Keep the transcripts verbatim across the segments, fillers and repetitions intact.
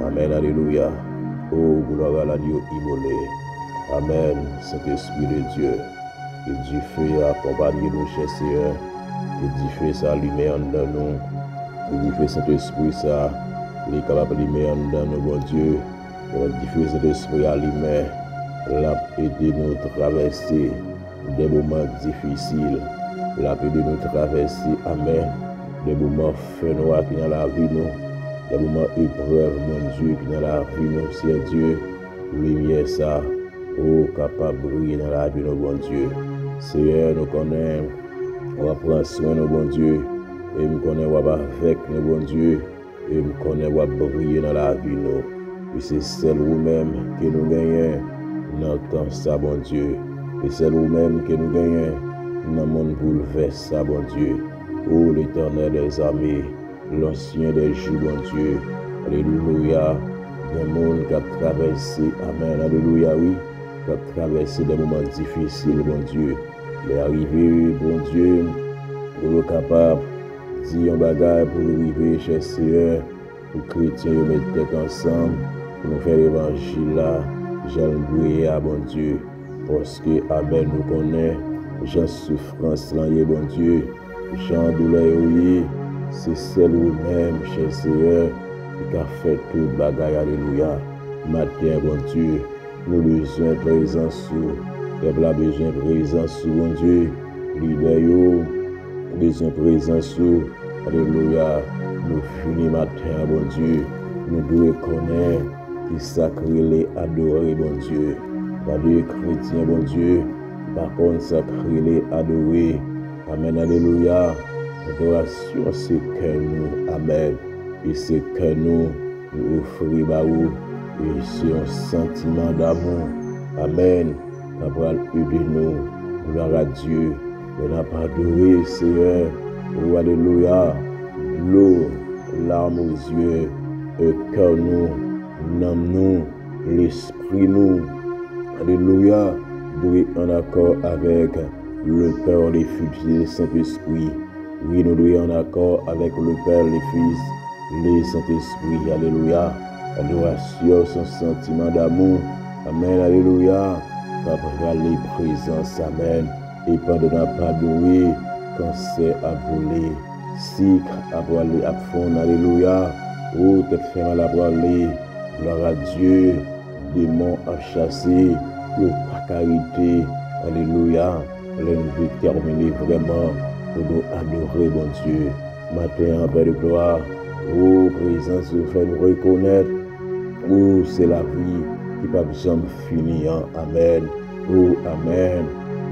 Amèn, alelouya. O, glwa a lagno imole. Amèn, Sentespri de Dye. Ke dife a akonpaye nou, chè Seyè. Ke dife sa limen anndan nou. Ke dife Sentespri sa, li kapab limen anndan nou, Bondye. Ke lè dife Sentespri a limen, l ap ede nou travèse de moman difisil. L ap ede nou travèse, amèn, de moman fènwa ki nan lavi nou, de moman eprèv, Bondye, ki nan lavi nou, Seyè Dye, limyè sa, o, kapab briye nan lavi nou, Bondye. Seyè, nou konnen w ap pran swen nou, Bondye, e m konnen w ap avèk nou, Bondye, e m konnen w ap briye nan lavi nou. E se sèl ou menm ke nou genyen nan tan sa, Bondye. E sèl ou menm ke nou genyen nan monn boulvès sa, Bondye. O Letènèl dèzame, Lansyen dè jou, Bondye. Alelouya. Gen moun k ap travèse, amèn, alelouya, wi, k ap travèse de moman difisil, Bondye. Lè a rive, Bondye, pou nou kapab di yon bagay pou nou rive, chè Seyè, pou kretyen yo met tèt ansanm, pou nou fè levanjil la jan l dwe ye a, Bondye. Paske, amèn, nou konnen jan soufrans lan ye, Bondye, jan doulè yo ye, se sèl ou menm, chè Seyè, ki ka fè tout bagay, alelouya. Maten an, Bondye, nou bezwen prezans ou. Pèp la bezwen prezans ou, Bondye. Lidè yo bezwen prezans ou. Alelouya. Nou vini maten an, Bondye. Nou dwe konnen ki sa k rele adore, Bondye. Gade kretyen, Bondye, pa konn sa k rele adore. Amèn, alelouya. Adorasyon se kè nou. Amèn. E se kè nou nou ofri ba ou, e se yon santiman damou, amèn, k ap pral ede nou. Glwa a Dye. Lè n ap adore, Seyè, o, alelouya, dlo, larmes aux yeux, e kè nou, nanm nou, lespri nou, alelouya, dwe an akò avèk le Père, le Fils et le Saint-Esprit. Wi, nou dwe an akò avèk le Père, le Fils, le Saint-Esprit. Alelouya. Adorasyon se yon santiman damou. Amèn, alelouya. K ap rale prezans, amèn. E pandan n ap adore, kansè ap vole, sik ap rale, ap fonn, alelouya. O, tèt fè mal ap rale. Glwa a Dye. Demon ap chase, yo pa ka rete. Alelouya. Lè n detèmine vrèman pou nou adore Bondye. Maten an, Pè de glwa, o, prezans ou fè n rekonèt ou se lavi ki p ap janm fini an. Amèn. O, amèn.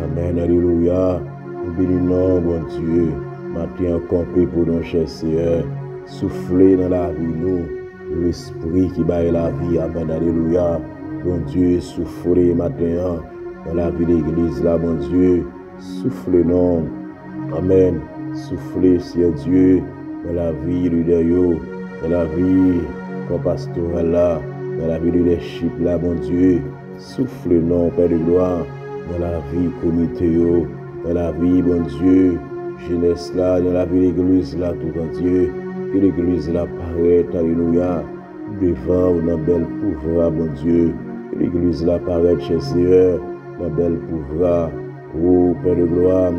Amèn. Alelouya. Nou beni non Bondye. Maten an, kanpe pou nou, chè Seyè. Soufle nan lavi nou. Lespri ki bay lavi. Amèn. Alelouya. Bondye, soufle maten an nan lavi legliz la, Bondye. Soufle non. Amèn. Soufle, Seyè Dye, nan lavi lidè yo, nan lavi kò pastoral la, nan lavi lidèchip la, Bondye. Soufle non, Pè de glwa, nan lavi komite yo, nan lavi, Bondye, jenès la, nan lavi legliz la tout antye. Ke legliz la parèt, alelouya, devan ou nan bèl pouvwa, Bondye. Ke legliz la parèt, chè Seyè, nan bèl pouvwa. O, Pè de glwa,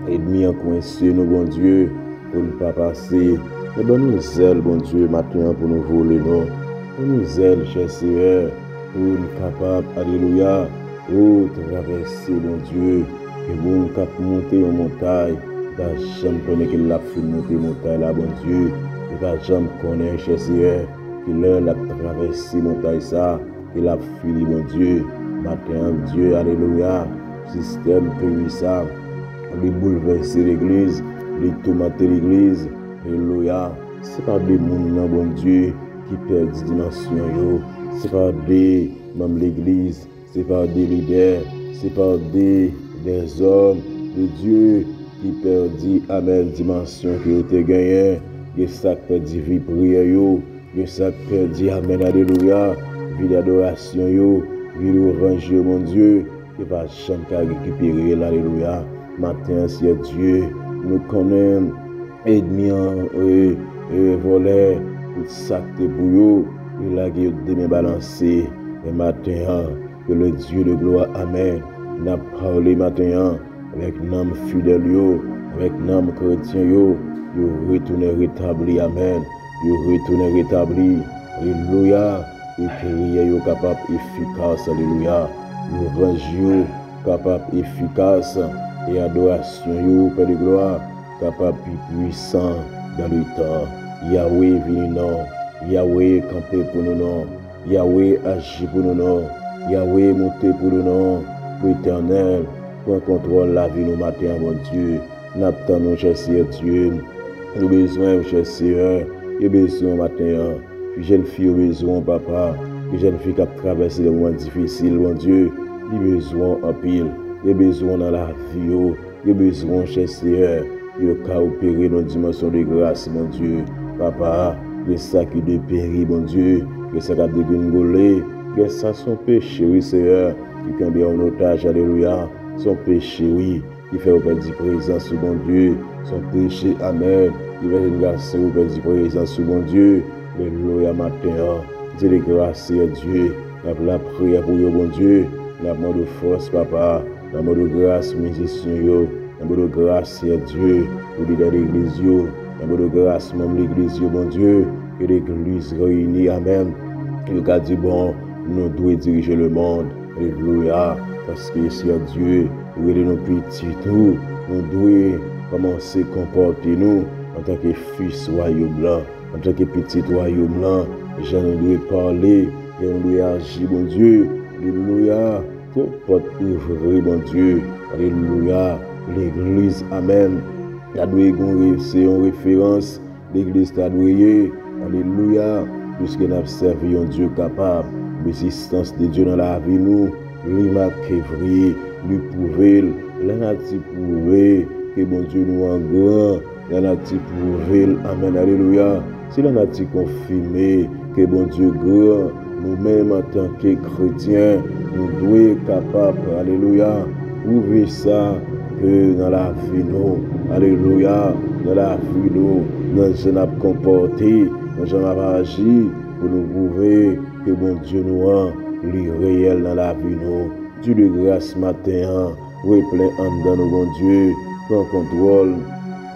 ènmi an kwense nou, Bondye, pou n pa pase. Men ban nou zèl, Bondye, maten an pou nou vole non. Ban nou zèl, chè Seyè, pou n kapab, alelouya, o, travèse, Bondye. Gen moun k ap monte yon montay, li pa janm konnen ke l ap fin monte montay la, Bondye. Li pa janm konnen, chè Seyè, ki lè l ap travèse montay sa, ke l ap fini, Bondye. Maten an, Dye, alelouya, sistèm peyi sa, li boulvèse legliz, li toumante legliz, alelouya. Se pa de moun nan, Bondye, ki pèdi dimansyon yo, se pa de manm legliz, se pa de lidè, se pa de, dèzòm de Dye ki pèdi, amèn, dimansyon ke yo te genyen. Gen sa k pèdi vi priyè yo, gen sa k pèdi, amèn, alelouya, vi dadorasyon yo, vi lwanj yo, Bondye, yo pa janm ka rekipere l, alelouya. Maten an, Seyè Dye, nou konnen ènmi an, e, e, vòlè, tout sa k te pou yo, li la Ke yo de men balanse, men maten an, ke le Dieu de gloire, amèn, n ap pale maten an avèk nanm fidèl yo, avèk nanm kretyen yo, yo retounen retabli, amèn, yo retounen retabli, alelouya, e priyè yo kapab efikas, alelouya, louvanj yo kapab efikas, e adorasyon yo, Pè de glwa, kapab pi pwisan dan le tan. Yawe vini non, Yawe kanpe pou nou non, Yawe aji pou nou non, Yawe moute pou nou non. Letènèl, pran kontwòl lavi nou maten an, Bondye. N ap tann ou, chè Seyè Dye. Nou bezwen ou, chè Seyè. Yo bezwen w maten an. Fi jèn fi yo bezwen w, papa. Fi jèn fi k ap travèse de moman difisil, Bondye. Li bezwen w anpil. Yo bezwen w nan lavi yo. Yo bezwen w, chè Seyè, pou yo ka opere nan dimansyon de gras, Bondye. Papa, gen sa ki deperi, Bondye. Gen sa k ap degringole. Gen sa se yon peche, wi, Seyè, ki kenbe w an otaj, alelouya. Se yon peche, wi, ki fè yo pèdi prezans ou, Bondye. Se yon peche, amèn, ki fè jenn gason yo pèdi prezans ou, Bondye. Alelouya, maten an. Di le gras, Seyè Dye. N ap lapriyè pou yo, Bondye. N ap mande w fòs, papa. N ap mande w gras mizisyen yo. N ap mande w gras, Seyè Dye, pou lidè legliz yo. N ap mande w gras manm legliz yo, Bondye. Ke legliz reyini, amèn. Yo ka di, bon, nou dwe dirije lemonn. Alelouya. Paske, Seyè Dye, ou rele nou pitit ou. Nou dwe kòmanse konpòte nou antanke fis wayòm lan. Antanke pitit wayòm lan, jan nou dwe pale, jan nou dwe aji, Bondye. Alelouya. Fòk pòt ouvri, Bondye. Alelouya. Legliz, amèn, ta dwe gon re-, se yon referans. Legliz ta dwe ye. Alelouya. Piske n ap sèvi yon Dye kapab. Egzistans de Dye nan lavi nou, li make vre, li pwouve l. Lanati pwouve ke Bondye nou an gran. Lanati pwouve l. Amèn. Alelouya. Si lanati konfime ke Bondye gran, nou menm antanke kretyen, nou dwe kapab, alelouya, pwouve sa ke nan lavi nou, alelouya, nan lavi nou, nan jan n ap konpòte, nan jan n ap aji, pou nou pwouve ke Bondye nou an, li reyèl nan lavi nou. Dye de gras maten an, replen anndan nou, Bondye. Pran kontwòl.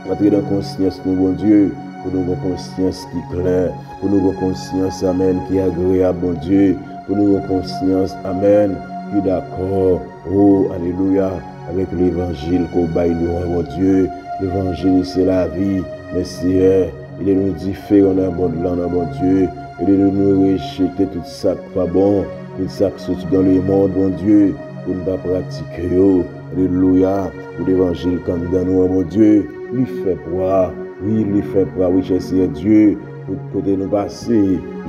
Antre nan konsyans nou, Bondye, pou nou gon konsyans ki klè, pou nou gon konsyans, amèn, ki agreyab, Bondye, pou nou gon konsyans, amèn, ki dakò. O, alelouya, avèk levanjil ke w bay nou an, Bondye. Levanjil se lavi, men Seyè, ede nou diferan nan mond lan, non, Bondye. Ede nou, nou rejete tout sa k pa bon, tout sa k soti dan lemonn, Bondye, pou n pa pratike yo. Alelouya. Pou levanjil k anndan nou an, Bondye, li fè pwa. Wi, li fè pwa, wi, chè Seyè Dye. Tout kote nou pase,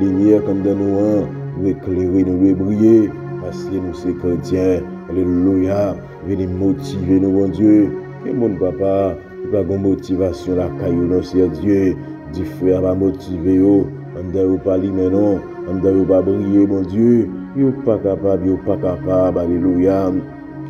limyè k anndan nou an dwe klere, nou dwe briye, paske nou se kretyen. Alelouya. Vini motive nou, Bondye. Gen moun, papa, ki pa gen motivasyon lakay yo, non, Seyè Dye. Dife a pa motive yo. Anndan yo pa limen, non. Anndan yo pa briye, Bondye. Yo pa kapab, yo pa kapab. Alelouya.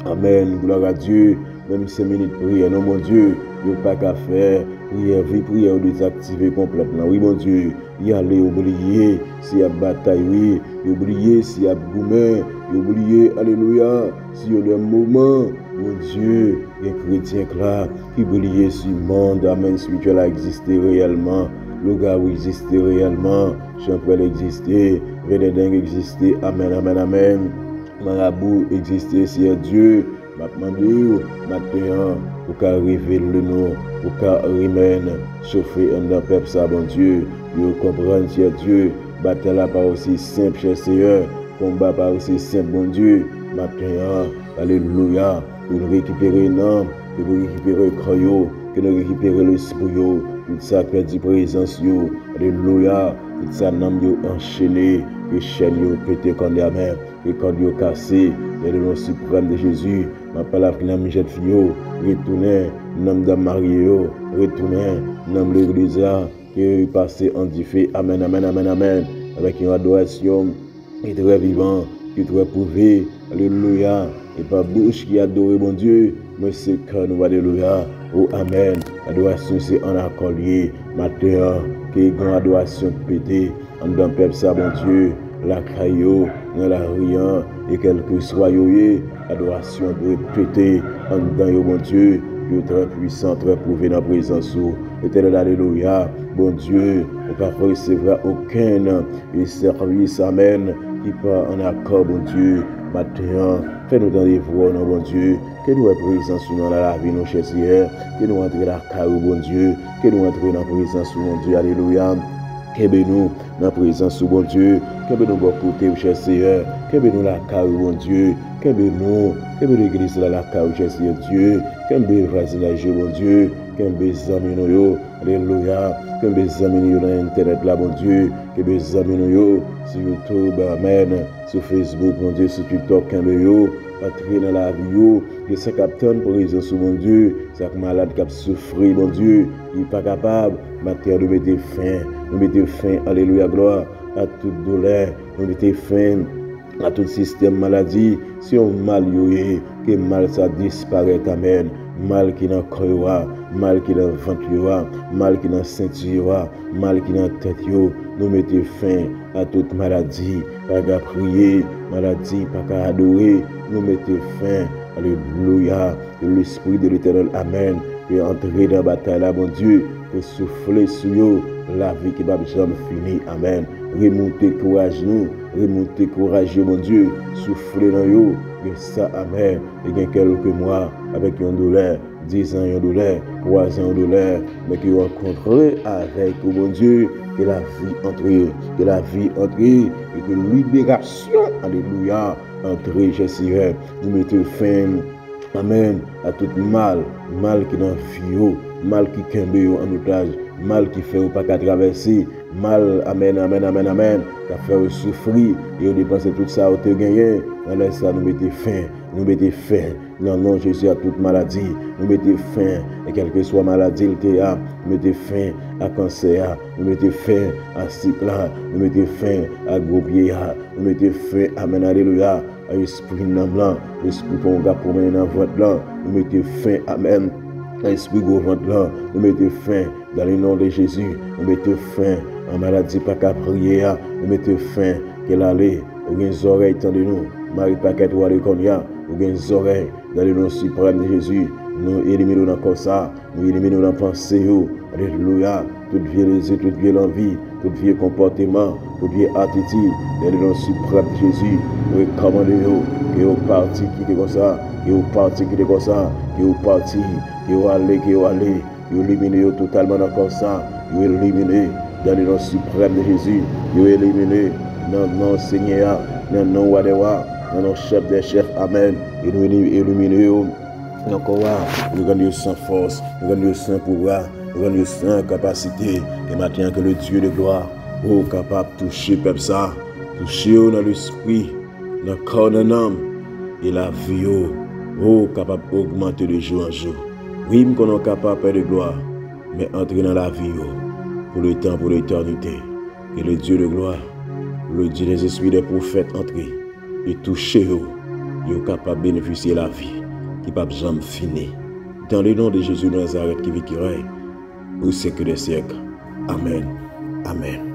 Amèn. Glwa a Dye. Menm senk minit priyè, non, Bondye. Yo pa ka fè. Priyè, vi priyè yo dezaktive konplètman. Wi, Bondye. Y ale, yo bliye si y ap batay, wi. Yo bliye si y ap goumen. Yo bliye, alelouya, si yo nan moman. Bondye, gen kretyen k la ki bliye si mond, amèn, espirityèl la egziste reyèlman. Lougawou egziste reyèlman. Chanpwèl egziste. Vendendeng egziste. Amèn, amèn, amèn. Marabou egziste, Seyè Dye. M ap mande w, maten an, pou ka revele nou, pou ka rimèn, chofe anndan pèp sa, Bondye, pou yo konprann, chè Dye, batay la pa osi senp, chè Seyè, konba pa osi senp, Bondye, maten an, alelouya, pou nou rekipere nanm, ke nou rekipere kò yo, ke nou rekipere lespri yo, tout sa k pèdi prezans yo, alelouya, tout sa nanm yo anchene, ke chèn yo pete kònè, amèn. Ke kòd yo kase, nan le non siprèm de Jezi, m ap pale avèk nanm jèn fi yo, retounen, nanm dam marye yo, retounen, nanm legliz la, ke yo pase an dife, amèn, amèn, amèn, amèn, avèk yon adorasyon ki trè vivan, ki trè pwouve, alelouya, e pa bouch ki adore Bondye, men se kè nou, alelouya, o amèn, adorasyon se an akò l ye, maten an, ke gen adorasyon k pete, anndan pèp sa, Bondye, lakay yo, nan lari an, e kèlkeswa yo ye, adorasyon dwe pete anndan yo, Bondye. Yo trè pwisan, trè pwouve nan prezans ou. Letènèl, alelouya. Bondye, ou pa resevwa okenn e sèvis, amèn, ki pa an akò, Bondye. Maten an, fè nou tande vwa w, non, Bondye. Ke nou wè prezans ou nan lavi nou, chè Seyè. Ke nou antre lakay ou, Bondye. Ke nou antre nan prezans ou, Bondye. Alelouya. Kenbe nou nan prezans ou, Bondye. Kenbe nou bò kote ou, chè Seyè. Kenbe nou lakay ou, Bondye. Kenbe nou. Kenbe legliz la lakay ou, chè Seyè Dye. Kenbe vwazinaj yo, Bondye. Kenbe zanmi nou yo. Alelouya. Kenbe zanmi nou yo nan entènèt la, Bondye. Kenbe zanmi nou yo sou YouTube, amèn. Sou Facebook, Bondye, sou TikTok, kenbe yo. Antre nan lavi yo. Gen sa k ap tann prezans ou, Bondye. Sa k malad, k ap soufri, Bondye. Ki pa kapab. Maten an, nou mete fen. Nou mete fen, alelouya, glwa, a tout doulè. Nou mete fen a tout sistèm maladi. Se yon mal yo ye. Ke mal sa disparèt, amèn. Mal ki nan kò yo a, mal ki nan vant yo a, mal ki nan senti yo a, mal ki nan tèt yo. Nou mete fen a tout maladi. Pa ka priye, maladi pa ka adore. Nou mete fen. Alelouya. Ke Lespri de Letènèl, amèn, ke antre nan batay la, Bondye, ke soufle sou yo, lavi ki p ap janm fini, amèn. Remoute kouraj nou, remoute kouraj yo, Bondye, soufle nan yo, gen sa, amèn, e gen kèlke mwa avèk yon doulè, dizan yon doulè, twazan yon doulè, men ke yo rankontre avèk ou, Bondye, ke lavi antre, ke lavi antre, e ke liberasyon, alelouya, antre, chè Seyè, nou mete fen, amèn, a tout mal, mal ki nan vi yo, mal ki kenbe yo an otaj, mal ki fè yo pa ka travèse, mal, amèn, amèn, amèn, amèn, k ap fè yo soufri, e yo depanse tout sa yo te genyen. Nan lè sa, nou mete fen, nou mete fen, nan non Jezi, a tout maladi. Nou mete fen, e kèlkeswa maladi l te a, nou mete fen a kansè a, nou mete fen a sik la, nou mete fen a gwo pye a, nou mete fen, amèn, alelouya, a espri nanm lan, espri pon k ap pwomennen nan vant lan, nou mete fen, amèn, a espri gwo vant lan, nou mete fen, dans le nom de Jésus, nou mete fen a maladi pa ka priye a, nou mete fen, ke l ale, ou gen zòrèy, tande nou, mari pakèt ou ale kounye a, ou gen zòrèy, dans le nom suprême de Jésus, nou elimine w nan kò sa, nou elimine w nan panse yo, alelouya, tout vye lezi, tout vye lanvi, tout vye konpòteman, tout vye atitid, dans le nom suprême de Jésus, nou rekòmande yo, ke yo pati kite kò sa, ke yo pati kite kò sa, ke yo pati, ke yo ale, ke yo ale, yo elimine yo totalman nan kò sa, yo elimine, dans le nom suprême de Jésus, yo elimine, nan non Senyè a, nan non Wa dè wa, nan non Chèf dè chèf, amèn, e nou eli-, elimine yo nan kò a, nou rann yo san fòs, nou rann yo san pouvwa, nou rann yo san kapasite. E maten an, ke le Dieu de gloire, o, kapab touche pèp sa, touche yo nan lespri, nan kò, nan nanm, e lavi yo, o, kapab ogmante de jou an jou. Wi, m konnen w kapab, Pè de glwa, men antre nan lavi yo, pou le tan, pou letènite. Ke le Dieu de gloire, le Dieu des esprits des prophètes antre e touche yo, yo kapab benefisye lavi ki p ap janm fini. Dans le nom de Jésus de Nazareth qui vit, qui règne au siècle des siècles. Amèn. Amèn.